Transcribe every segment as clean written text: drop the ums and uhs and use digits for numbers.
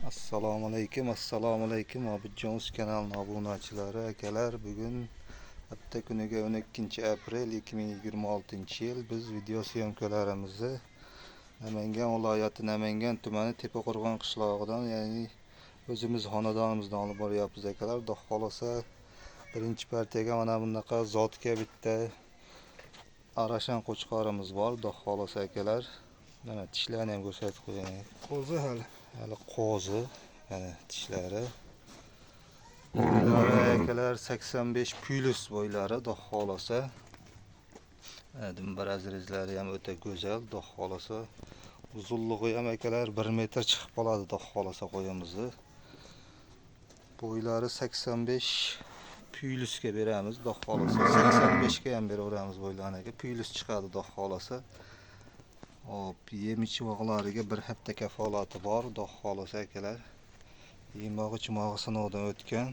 Assalomu alaykum, assalomu alaykum Obidjon Uz kanalining obunachilari, akalar. Bugun hafta kuniga 12 aprel 2026-yil biz video syomkalarimizni Namangan viloyati Namangan tumani Tepaqo'rg'on qishlog'idan, ya'ni o'zimiz xonadonimizdan olib boryapmiz, akalar. Xudo xohlasa, birinchi partiyaga mana bunaqa zotga bitta arashan qo'chqorimiz bor, xudo xohlasa, akalar. Mana tishlarini ham ko'rsatib qo'ying. Qo'zi hali. Hali qo'zi, mana tishlari. Bo'ylari, akalar, 85 plus bo'ylari, xudo xohlasa. Dumbar azrizlari ham o'ta go'zal, xudo xohlasa. Uzunligi ham, akalar, 1 metr chiqib qoladi, xudo xohlasa, qo'yimizni. Bo'ylari 85 plusga beramiz, xudo xohlasa. 85 ga ham beraveramiz bo'ylarini, aka. Plus chiqadi, xudo xohlasa. Hop, yem ichmoqlariga bir hafta kafolati bor, xudo xohlasa, akalar. Yemog'i ichmog'i sinovdan o'tgan.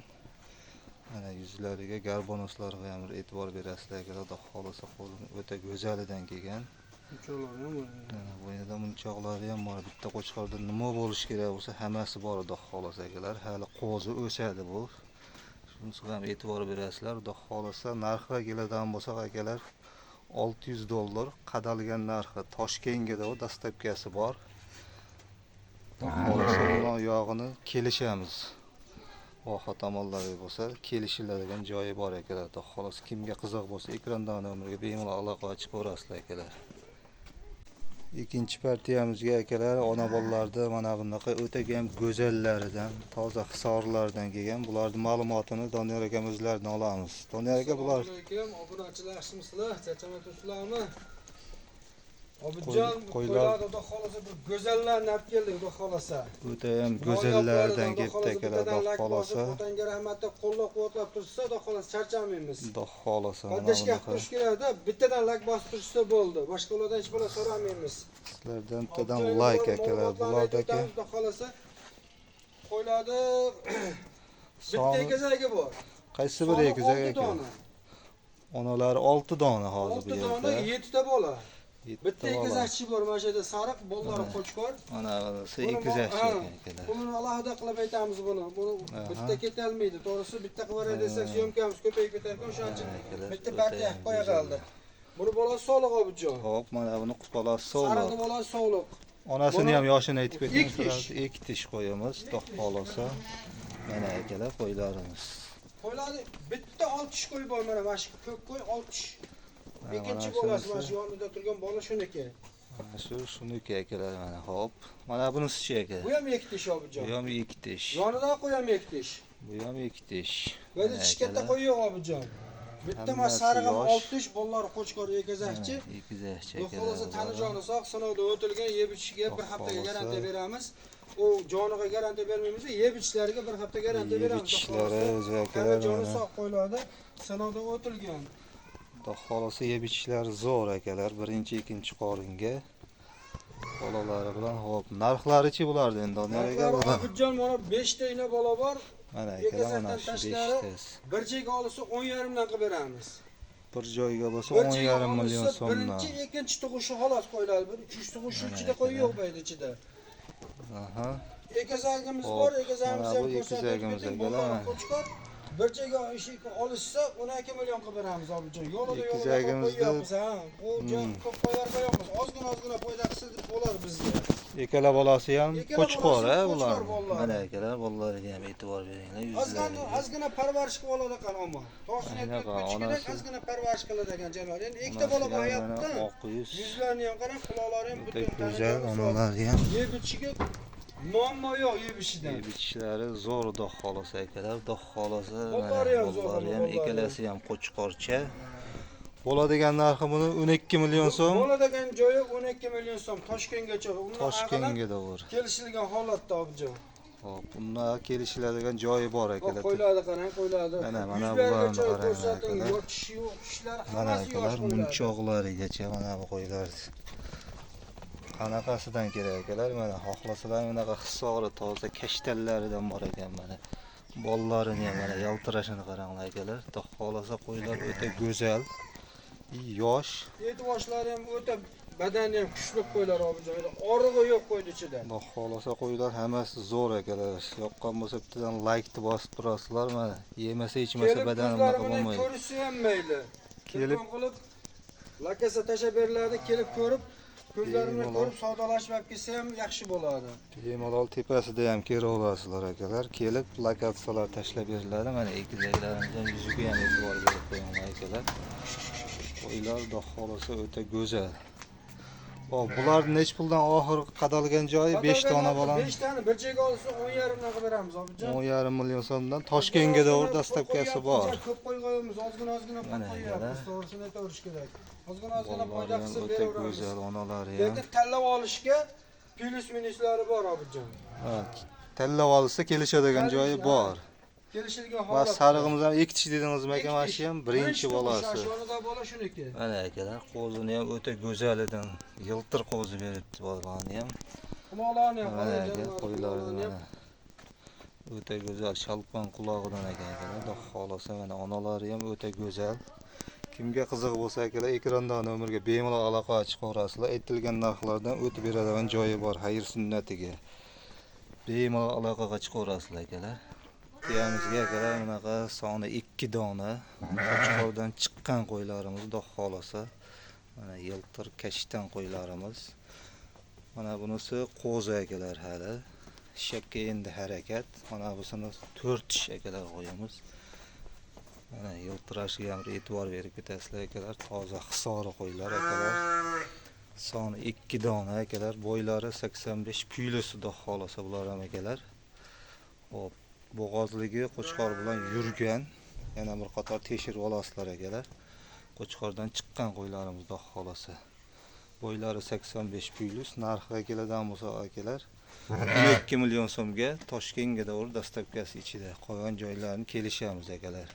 Mana yuzlariga, garbonoslarga ham bir e'tibor berasizlar, akalar, xudo xohlasa, qo'lini o'ta go'zalidan kelgan. Munchoqlari ham bor. Mana bo'ynida munchoqlari ham bor. Bitta qo'chqorda nima bo'lishi kerak bo'lsa, hammasi bor, xudo xohlasa, akalar. Hali qo'zi o'sadi bu. Shunisiga ham e'tibor berasizlar. Xudo xohlasa, narxiga keladigan bo'lsak, akalar, 600 dollar qadalgan narxi. Toshkentga u доставка si bor. Xudo xohlasa, bular yog'ini kelishamiz. Voha tomonlari bo'lsa, kelishiladigan joyi bor, akalar. Xudo xohlasa, kimga qiziq bo'lsa, ekrandagi nomerga bemalol aloqa chiqaverasizlar, akalar. Ikkinchi partiyamizga, akalar, ona bolalarda mana bunaqa o'ta ham go'zallaridan, toza hisorlardan kelgan. Bularning ma'lumotini Doniyor akam o'zlaridan olamiz. Doniyor aka, bular Assalomu alaykum, obunachilar, yaxshimisizlar? Charchamayapsizlarmi? Obidjon, qo'ylar- qo'ylar xudo xohlasa bir go'zallarni olib keldik, xudo xohlasa. O'ta ham go'zallaridan kelibdi, akalar, xudo xohlasa. Otangga rahmat deb qo'llab-quvvatlab tursa, xudo xohlasa charchamaymiz. Xudo xohlasa, mana Поддержка qilib bunaqa turish kerakda, bittadan layk bosib turishsa bo'ldi. Boshqa ulardan hech bola so'ramaymiz. Sizlardan bittadan Obidjon, layk, bular akalar. ma'lumotlarni Bulardagi aytib o'tamiz, xudo xohlasa. Qo'ylarni bitta soni egizagi bor. Qaysi bir Soni egizak, olti aka? dona. Onalari 6 dona hozir bu 6 dona, yerda. 7 ta bola. Yettita Bitta bola. egizakchi bor mana shu yerda, sariq, bolalari qo'chqor. Mana bunisi Buni egizakchi ha, ekan, akalar. Buni alohida qilib aytamiz buni. Buni bitta ketolmaydi. To'g'risi, bitta qilib yuboray desak, syomkamiz ko'payib ketar ekan, o'shaning uchun Ha, akalar, bitta o'ta partiya ham qilib qo'ya go'zal. qoldi. Buni bolasi sog'liq, Obidjon. Hop, mana buni bolasi Sariqni sog'liq. bolasi sog'liq. Onasini Buni ham yoshini aytib keting. ikki tish. Sразу ikki tish qo'yamiz, xudo xohlasa. Mana, akalar, qo'ylarimiz. Qo'ylarni bitta olti tish qo'y bor, mana shu ko'k qo'y olti tish. Mana Ikkinchi mana bolasi mana shunisi. shu yonida turgan bola shuniki. Mana shu shuniki, akalar, mana hop. Mana bunisi-chi, aka? Bu ham ikki tish, Obidjon. Bu ham ikki tish. Yonidagi qo'y ham ikki tish. Bu ham ikki tish. Bu yerda Mana, tish katta akalar. qo'y yo'q, Obidjon. Bitta mana Hammasi sariq ham yosh. olti tish, bolalari qo'chqor egizakchi. Mana, egizakchi, Xudo akalar. xohlasa, tani bular. joni sog', sinovdan o'tilgan, yeb ichishiga bir Xudo haftaga xohlasa. garantiya beramiz. U joniga garantiya bermaymiz, yeb ichishlariga bir hafta garantiya Yeb beramiz. Xudo ichishlari xohlasa. o'zi, Tani akalar, joni mana. sog' qo'ylarda sinovdan o'tilgan. Xudo xohlasa, yeb ichishlari zo'r, akalar. Birinchi, ikkinchi qoringa bolalari bilan. Hop, narxlari-chi bularni endi, Doniyor aka, Narxlari, bular? Obidjon, mana 5 ta ina bola bor. Mana, akalar, mana Egizakdan shu tashqari beshtasi. bir joyga olsa 10,5 dan qilib beramiz. Bir joyga bo'lsa Bir joyga 10,5 million olsa so'mdan. birinchi, ikkinchi tug'ishi xolos qo'yiladi. Bir uchinchi tug'ishi Mana, ichida qo'y akalar. yo'q bu yerda ichida. Aha. Egizagimiz Hop, bor, egizagimizni mana ham bu ko'rsatib egizagimiz, keting. akalar. Bolalari qo'chqor. Bir joyga eshik olishsa 12 million qilib beramiz, Obidjon. Yo'lida yo'lida Egizagimizni- qo'yyapmiz, ha. Bu joy ko'p qo'yarmayapmiz. Ozgina ozgina foyda qilsa bo'lar bizga. Ikkala bolasi ham Ikkala qo'chqor, bolasi ha, qo'chqor bular. bolalar. Mana, akalar, bolalariga ham e'tibor beringlar Ozgina yuzlariga. ozgina parvarish qilib oladi ekan omma. To'g'risini aytib Anaqa, o'tish kerak, onasi- ozgina parvarish qiladi ekan jonivor. Endi ikkita bola Onasi ham mana boqyapti. oq yuz. Yuzlarini ham qarang, quloqlari ham O'ta butun go'zal tana joni sog'. onalari ham. Yeb ichishiga muammo yo'q yeb ichishidan. Yeb ichishlari zo'r, xudo xohlasa, akalar, xudo xohlasa. Mana Bolalari ham zo'r, bolalari ham bolalari ham. ikkalasi ham qo'chqorcha. Bo'ladigan narxi buni 12 million so'm. Bo'ladigan joyi 12 million so'm Toshkentgacha. Undan Toshkentga to'g'ri. kelishilgan holatda, Obidjon. Hop, bunda kelishiladigan joyi bor, Bak akalar. qo'ylarni qarang, qo'ylarni. Mana, mana Yuzlariga bularni choy qarang, ko'rsating, akalar. yo'q tishi yo'q, tishlari Mana, hammasi yosh akalar, qo'ylar. munchoqlarigacha mana bu qo'ylar. Qanaqasidan kerak, akalar, mana xohlasalar bunaqa hissori toza kashtallaridan bor ekan mana. Bollarini ham mana yaltirashini qaranglar, akalar. Xudo xohlasa, qo'ylar o'ta go'zal. Yosh. Eti boshlari ham o'ta Badani ham kuchli qo'ylar obidjon. Orig'i yo'q qo'ydi ichida. Xudo xohlasa qo'ylar hammasi zo'r akalar. Yoqqan bo'lsa bittadan laykni bosib turasizlar mana. Yemasa ichmasa Kelib badani ko'zlari bunaqa bilan bo'lmaydi. ko'rishsa ham mayli. Kelib Telefon qilib lakasa tashlab beriladi, kelib ko'rib, ko'zlari bilan Bemalol. ko'rib savdolashib olib kelsa ham yaxshi bo'ladi. Bemalol tepasida ham kelaverasizlar akalar. Kelib lokatsiyalar tashlab beriladi. Mana egizaklarimizdan yuziga ham e'tibor berib qo'yinglar akalar. Qo'ylar xudo xohlasa o'ta go'zal. Hop, bular nech puldan oxir qadalgan joyi 5 dona bolam. 5 tani bir joyga olsa 10,5 dan qilib beramiz obidjon. 10,5 million so'mdan Toshkentga to'g'ri dastavkasi bor. Ko'p qo'y qo'yamiz, ozgina ozgina pul Mana qo'yyapmiz, akalar. to'g'risini aytaverish kerak. Ozgina ozgina foyda Bolalari ham qilsa o'ta beraveramiz. go'zal, onalari ham. Lekin tanlab olishga plyus minuslari bor obidjon. Ha, tanlab olsa kelishadigan joyi bor. Kelishilgan Va holat. sarig'imiz ham ikki tish dedingizmi aka, mana shu ham birinchi bolasi. Yonida bola shuniki. Mana akalar, qo'zini ham o'ta go'zalidan yiltir qo'zi beribdi bolani ham. Quloqlarni ham Mana qarang, aka, jonlar, qo'ylari quloqlarni ham. mana. O'ta go'zal shalpon qulog'idan ekan akalar. Xudo xohlasa mana onalari ham o'ta go'zal. Kimga qiziq bo'lsa akalar, ekranda nomerga bemalol aloqa chiqaverasizlar. Aytilgan narxlardan o'tib beradigan joyi bor, xayr sunnatiga. Bemalol aloqaga chiqaverasizlar akalar. Tuyamizga akalar bunaqa soni 2 dona Qo'chqordan chiqqan qo'ylarimiz xudo xohlasa. Mana yiltir kashtan qo'ylarimiz. Mana bunisi qo'zi akalar hali. Eshakka endi harakat. Mana busini 4 tish akalar qo'yamiz. Mana yiltirashiga ham e'tibor berib ketasizlar akalar. Toza hisori qo'ylar akalar. Soni 2 dona akalar. Bo'ylari 85 plyus xudo xohlasa bular ham akalar. Hop, bo'g'ozligi qo'chqor bilan yurgan. Yana bir qator tekshirib olasizlar akalar. Qo'chqordan chiqqan qo'ylarimiz xudo xohlasa. Bo'ylari 85 plyus, narxi keladigan bo'lsa akalar 12 million so'mga Toshkentga to'g'ri dastavkasi ichida. Qolgan joylarini kelishamiz akalar.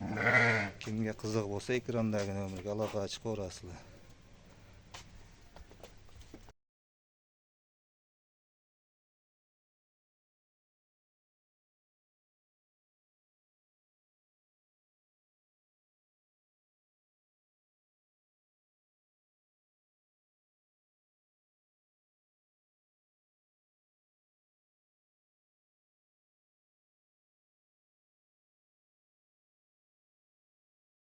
Kimga qiziq bo'lsa ekrandagi nomerga aloqa chiqaverasizlar.